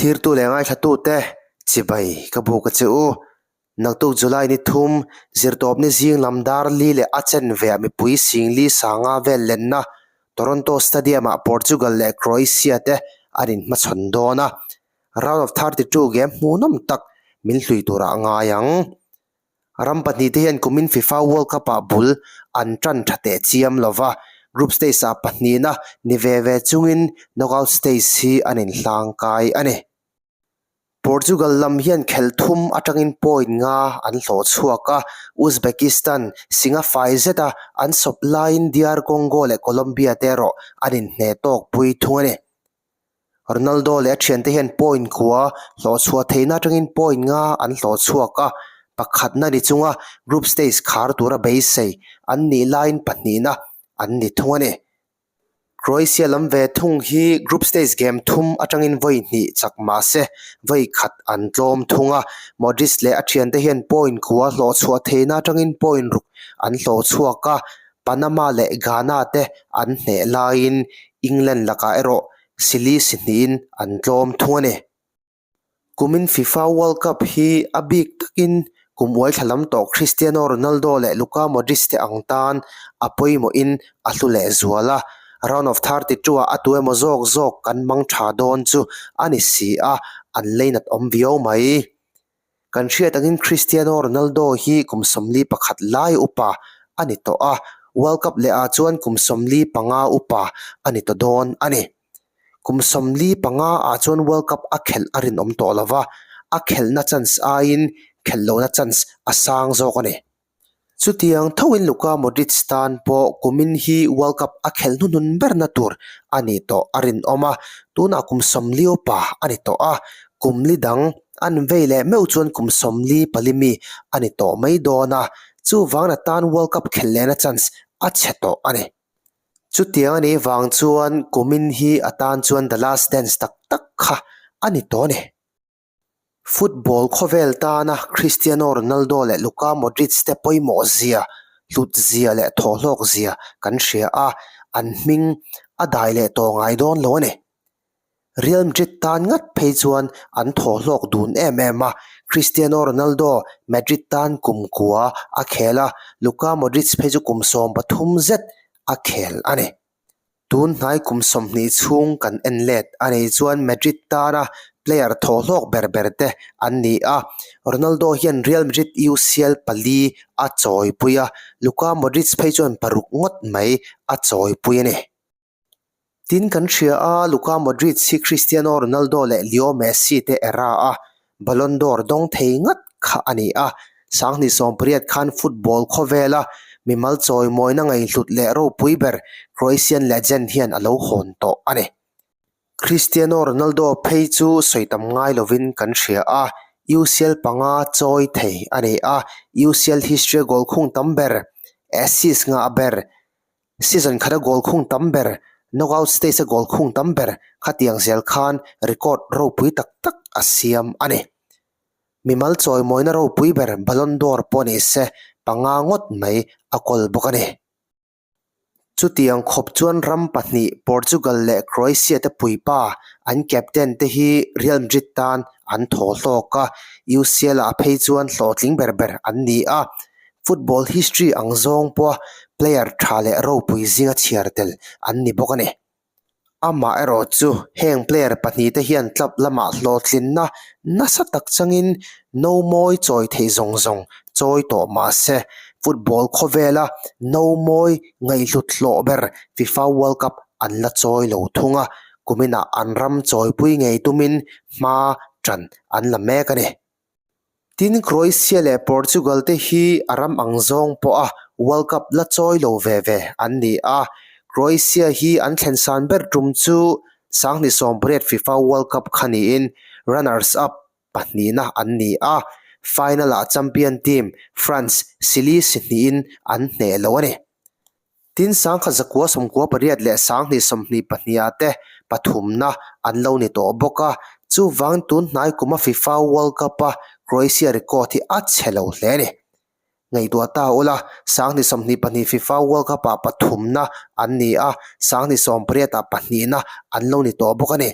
Thlirtu leh ngaithlatute chibai ka buk a che u. Naktuk July ni thum, zirtawpni zing lam dar li leh a chen veah mipui singli sanga vel lenna Toronto Stadium-ah Portugal leh Croatia te an inhmachhawn dawn a. Round of 32 game hmuhnawm tak min hlui turah a ngai ang. Ram pahnihte hian kumin FIFA World Cup-ah bul an tan tha teh chiam lo va, group stage-ah pahnihna ni ve ve chungin knockout stage hi an inhlangkai a ni. Portugal lam hian khelh thum atangin point nga an hlawh chhuak a, Uzbekistan singa fai zeta an sawp laiin DR Congo leh Colombia te erawh an inhneh tawk pui thung a ni. Ronaldo leh a thiante hian point kua hlawh chhuah theihna atangin point nga an hlawh chhuak a, pakhatna ni chunga group stage khar tura beisei an nih laiin pahnihna an ni thung a ni. Croatia lam ve thung hi group stage game thum atangin vawi hnih chak mah se vawi khat an tlawm thung a, Modric leh a thiante hian point kua hlawh chhuah theihna atangin point ruk an hlawh chhuak a, Panama leh Ghana te an hneh laiin England lakah erawh sili si hnihin an tlawm thung a ni. Kumin FIFA World Cup hi a bik takin kum uai thla lam tawh Cristiano Ronaldo leh Luka Modric te ang tan a pawimawhin a hlu leh zual a, round of 32 ah a tu emaw zawk zawk kan mang tha dawn chu a ni si a, an leinat awm viau mai. Kan hriat angin Cristiano Ronaldo hi kum 41 lai upa a ni tawh a, World Cup leh ah chuan kum 45 upa a ni tawh dawn a ni. Kum 45 ah chuan World Cup a khelh a rinawm tawh lo va, a khelhna chance aiin khelh lohna chance a sang zawk a ni. Chutiang thoin Luka Modric tan pawh kumin hi World Cup a khelh hnuhnun berna tur a ni tawh a rinawm a, tunah kum 40 upa a ni tawh a, kum li dang an vei leh meuh chuan kum 44 mi a ni tawh mai dawn a, chuvangin a tan World Cup khelh lehna chance a chhe tawh a ni. Chutiang a nih vang chuan kumin hi a tan chuan the last dance tak tak kha a ni tawh a ni. Football khawvel tana Cristiano Ronaldo leh Luka Modric te pawimawh zia, hlut zia leh thawhhlawk zia kan hria a, an hming a dai leh tawh ngai dawn lo a ni. Real Madrid tan ngat phei chuan an thawhhlawk dun em em a, Cristiano Ronaldo Madrid tan kum kua a khel a, Luka Modric phei chu kum 13 zet a khel a ni. Tun hnai kum 20 chhung kan en let a nih chuan Madrid tana player thawhhlawk ber ber te an ni a, Ronaldo hian Real Madrid UCL pali a chawipui a, Luka Modric phei chuan paruk ngawt mai a chawipui a ni. Tin kan hria a, Luka Modric hi Cristiano Ronaldo leh Leo Messi te era a Ballon d'Or dawng thei ngat kha a ni a, 2018 khan football khawvela mimal chawimawina ngaihhlut leh ropui ber Croatian legend hian a lo hawn tawh a ni. Cristiano Ronaldo phei chu sawi tam ngai lovin kan hria a, UCL panga chawi thei a ni a, UCL history a goal khung tam ber, assist ngah ber, Season khata goal khung tam ber, knockout stage a goal khung tam ber khatiang zel khan record ropui tak tak a siam a ni. Mimal chawimawina ropui ber Ballon d'Or pawh ni se panga ngawt mai a kawl bawk a ni. Chutiang khawp chuan ram pahnih Portugal leh Croatia te puipa an captain te hi Real Madrid tan an thaw hlawk a, UCL ah phei chuan hlawhtling ber ber an ni a. Football history ang zawng pawha player tha leh ropui zinga chhiar tel an ni bawk a ni. Amah erawh chu heng player pahnihte hian club lamah hlawhtlinna nasa tak changin no mawi chawi theih zawng zawng chawi tawh mah se, football khawvela no mawi ngaihhlut hlawh ber FIFA World Cup an la chawi lo thung a, kuminah an ram chawipui ngei tumin hma tan an la mek a ni. Tin, Croatia leh Portugal te hi a ram ang zawng pawha World Cup la chawi lo ve ve an ni a. Croatia hi an thlen san ber tum chu 2018 FIFA World Cup kha niin runners-up pahnihna an ni a, final-ah champion team France sili si hnihin an hneh lo a ni. Tin, 1998 leh 2022 ah te pathumna an lo ni tawh bawk a, chuvang tun hnai kuma FIFA World Cup a Croatia record hi a chhe lo hle a ni. Ngaihtuah ta ula, 2022 FIFA World Cup ah pathumna an ni a, 2018 ah pahnihna an lo ni tawh bawk a ni.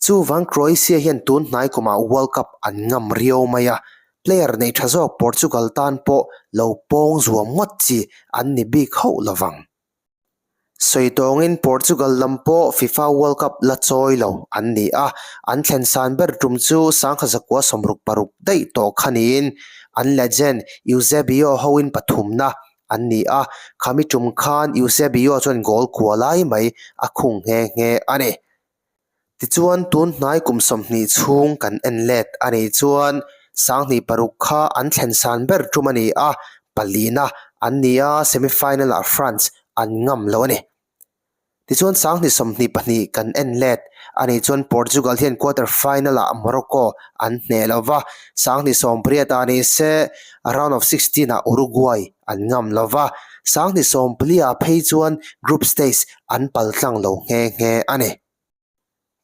Chuvang Croatia hian tun hnai kumah World Cup an ngam riau mai a, player nei tha zawk Portugal tan pawh lo pawng zuam ngawt chi an ni bik hauh lovang. Sawi tawngin Portugal lam pawh FIFA World Cup la chawi lo an ni a, an thlen san ber tum chu sangkha zakua 66 daih tawh kha niin an legend Eusebio hoin pathumna an ni a, khami tum khan Eusebio chuan goal kua lai mai a khung nghe nghe a ni. Tichuan tun hnai kum 20 chhung kan en let a nih chuan 2006 kha an thlen san ber tum a ni a, palina an ni a, semi final ah France an ngam lo a ni. Tichuan 2022 kan en let a nih chuan Portugal hian quarter final ah Morocco an hneh lo va, 2018 ah ni se round of 16 ah Uruguay an ngam lo va, 2024 ah phei chuan group stage an paltlang lo nghe nghe a ni.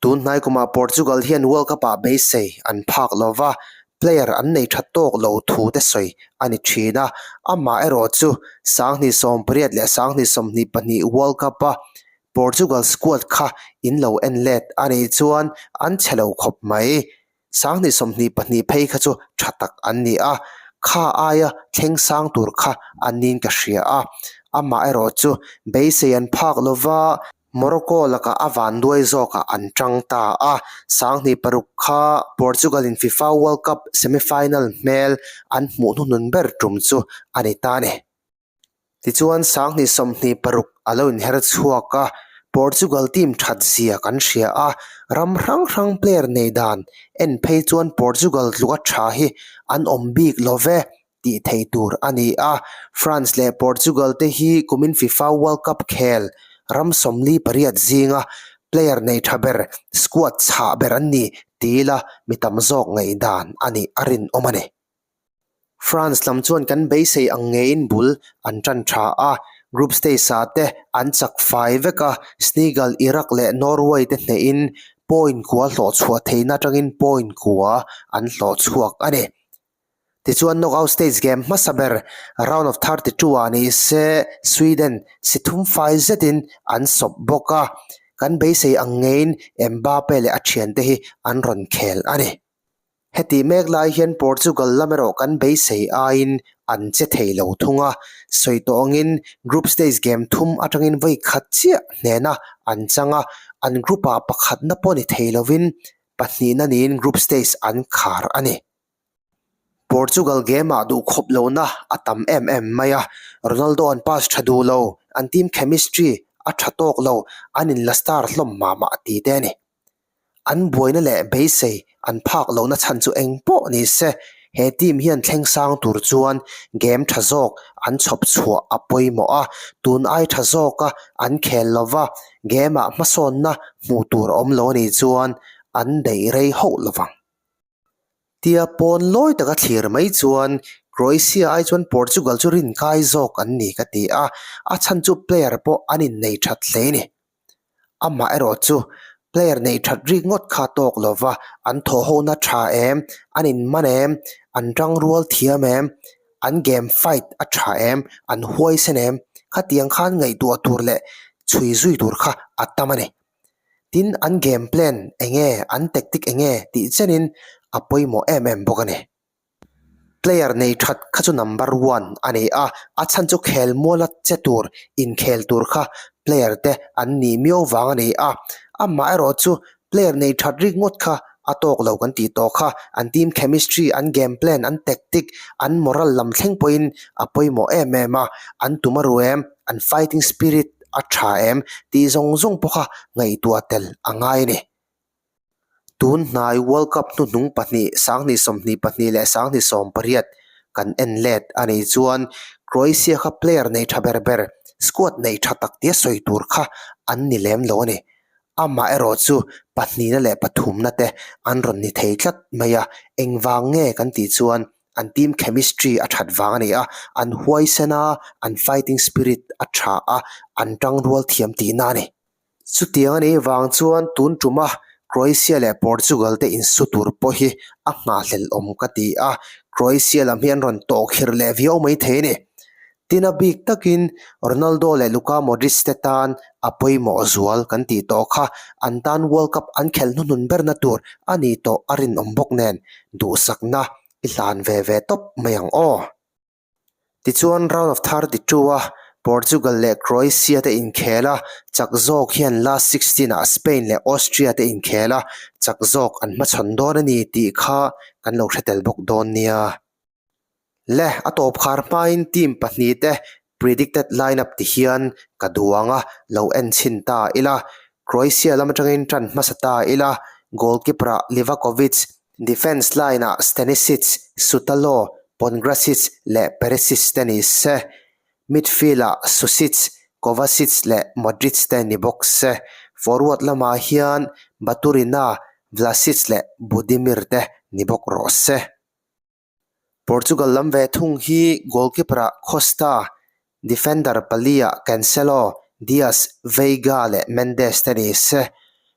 Tun hnai kumah Portugal hian World Cup-ah beisei an phak lo va, player an nei tha tawk lo thu te sawi a ni thin a, amah erawh chu 2018 leh 2022 World Cup-a Portugal squad kha in lo en let a nih chuan an chhe lo khawp mai. 2022 phei kha chu tha tak an ni a, kha aia thleng sang tur kha an niin ka hria a, amah erawh chu beisei an phak lo va, Morocco lakah a vanduai zawkah an tang ta a, 2006 kha Portugal in FIFA World Cup semi-final hmel an hmuh hnuhnun ber tum chu a ni ta a ni. Tichuan 2026 a lo inher chhuak a, Portugal team that zia kan hria a, ram hrang hrang player nei dan en phei chuan Portugal tluka tha hi an awm bik lo ve tih thei tur a ni a, France leh Portugal te hi kumin FIFA World Cup khel ram 48 zinga player nei tha ber, squad chhah ber an ni ti ila mi tam zawk ngaihdan a nih a rinawm a ni. France lam chuan kan beisei ang ngeiin bul an tan tha a, group stage-ah te an chak fai vek a, Senegal, Iraq leh Norway te hnehin point kua hlawh chhuah theihna atangin point kua an hlawh chhuak a ni. Tichuan knockout stage game hmasa ber round of 32 ah ni se Sweden si thum fai zetin an sawp bawk a, kan beisei ang ngeiin Mbappe leh a thiante hi an rawn khel a ni. Heti mek lai hian Portugal lam erawh kan beisei aiin an che thei lo thung a, sawi tawh angin group stage game thum atangin vawi khat chiah hnena an chang a, an group-ah pakhatna pawh ni thei lovin pahnihna niin group stage an khar a ni. Portugal game-ah duhkhawp lohna a tam em em mai a, Ronaldo an pass tha duh lo, an team chemistry a tha tawk lo, an inla star hlawm mah mah ti te a ni. An buaina leh beisei an phak lohna chhan chu eng pawh ni se, he team hian thleng sang tur chuan game tha zawk an chhawp chhuah a pawimawh a, tun ai tha zawka an khel lova game-ah hmasawnna hmuh tur a awm lo a nih chuan an daih rei hauh lovang. Tia pawn lawi taka thlir mai chuan Croatia ai chuan Portugal chu rinkai zawk an ni ka ti a, a chhan chu player pawh an innei that hle a ni. Amah erawh chu player nei that rik ngawt kha tawk lova an thawhhona tha em, an inman em, an tangrual thiam em, an game fight a tha em, an huaisen em, khatiang khan ngaihtuah tur leh chhui zui tur kha a tam a ni. Tin, an game plan eng nge, an tactic eng nge tih chenin a pawimawh em em bawk a ni. Player nei that kha chu number one a ni a, a chhan chu khel muala che tur, inkhel tur kha player te an nih miau vang a ni a. Amah erawh chu player nei that rik ngawt kha a tawk lo kan tih tawh kha, an team chemistry, an game plan, an tactic, an moral lam thleng pawhin a pawimawh em em a, an tum a ru em, an fighting spirit a tha em tih zawng zawng pawh kha ngaihtuah tel a ngai a ni. Tun hnai World Cup hnuhnung pahnih 2022 leh 2018 kan en let a nih chuan Croatia kha player nei tha ber ber, squad nei tha tak tia sawi tur kha an ni lem lo a ni. Amah erawh chu pahnihna leh pathumna te an rawn ni thei tlat mai a, engvang nge kan tih chuan an team chemistry a that vang a ni a, an huaisen a, an fighting spirit a tha a, an tangrual thiam tihna a ni. Chutiang a nih vang chuan tun tuma Croatia leh Portugal te insu tur pawh hi a nghahhlelh awm ka ti a, Croatia lam hi an rawn tawhkhirh leh viau mai thei a ni. Tin a bik takin Ronaldo leh Luka Modric te tan a pawimawh zual kan tih tawh kha an tan World Cup an khelh hnuhnun berna tur a nih tawh a rinawm bawk nen duhsakna i hlan ve ve tawp mai ang aw. Tichuan round of 32 a Portugal leh Croatia te inkhel a, chak zawk hian last 16 ah Spain leh Austria te inkhel a, chak zawk an hmachhawn dawn a ni tih kha kan lo hre tel bawk dawn nia. Le, a tawp khar hmain team pahnihte predicted lineup ti hian ka duang a, lo en chhin ta ila. Croatia lam atangin tan hmasa ta ila, goalkeeper-ah Livakovic, defence line-ah Stanisic, Sutalo, Pongracic leh Perisic te ni se. Midfield-ah Susic, Kovacic leh Modric te ni bawk se. Forward lamah hian Baturina, Vlasic leh Budimir te ni bawk rawh se. Portugal lam ve thung hi goalkeeper-ah Costa, defender pali-ah Cancelo, Dias, Veiga leh Mendes te ni se.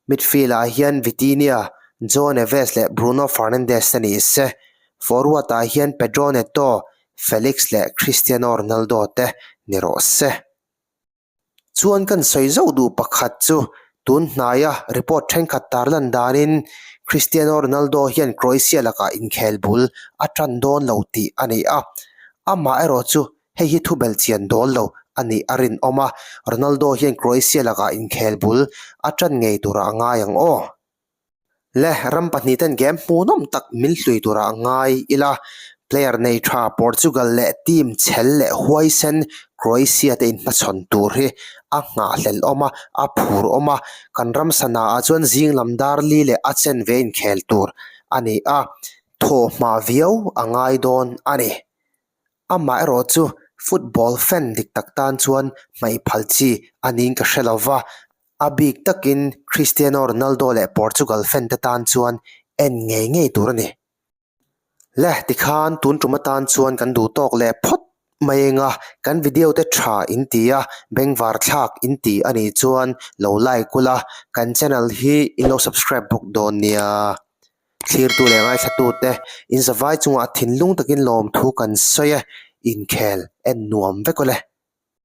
Midfield-ah hian Vitinha, Joao Neves leh Bruno Fernandes te ni se. Forward-ah hian Pedro Neto, Felix leh Cristiano Ronaldo te ni rawh se. Chuan kan sawi zauh duh pakhat chu tun hnaia report thenkhat tarlan danin Cristiano Ronaldo hian Croatia lakah inkhel bul a tan dawn lo tih a ni a. Amah erawh chu hei hi thu belchian dawl lo a nih a rinawm a, Ronaldo hian Croatia lakah inkhel bul a tan ngei turah a ngai ang aw. Le ram pahnihten game hmuhnawm tak min hlui turah ngai ila, player nei tha Portugal leh team chhel leh huaisen Croatia te inhmachhawn tur hi a nghahhlelh awm a, a phur awm a, kan ram sana ah chuan zing lam dar li leh a chen ve inkhel tur a ni a, thawhhma viau a ngai dawn a ni. Amaherawh chu football fan dik tak tan chuan hmaih phal chi a niin ka hre lo va, a bik takin Cristiano Ronaldo leh Portugal fan te tan chuan en ngei ngei tur a ni. Le tikhan tun tum atan chuan kan duh tawk leh phawt mai eng a, kan video te tha in ti a, bengvar thlak in ti a nih chuan lo like ula, kan channel hi in lo subscribe bawk dawn nia. Thlirtu leh ngaithlatute inzavai chungah thinlung takin lawmthu kan sawi e, inkhel en nuam vek awle.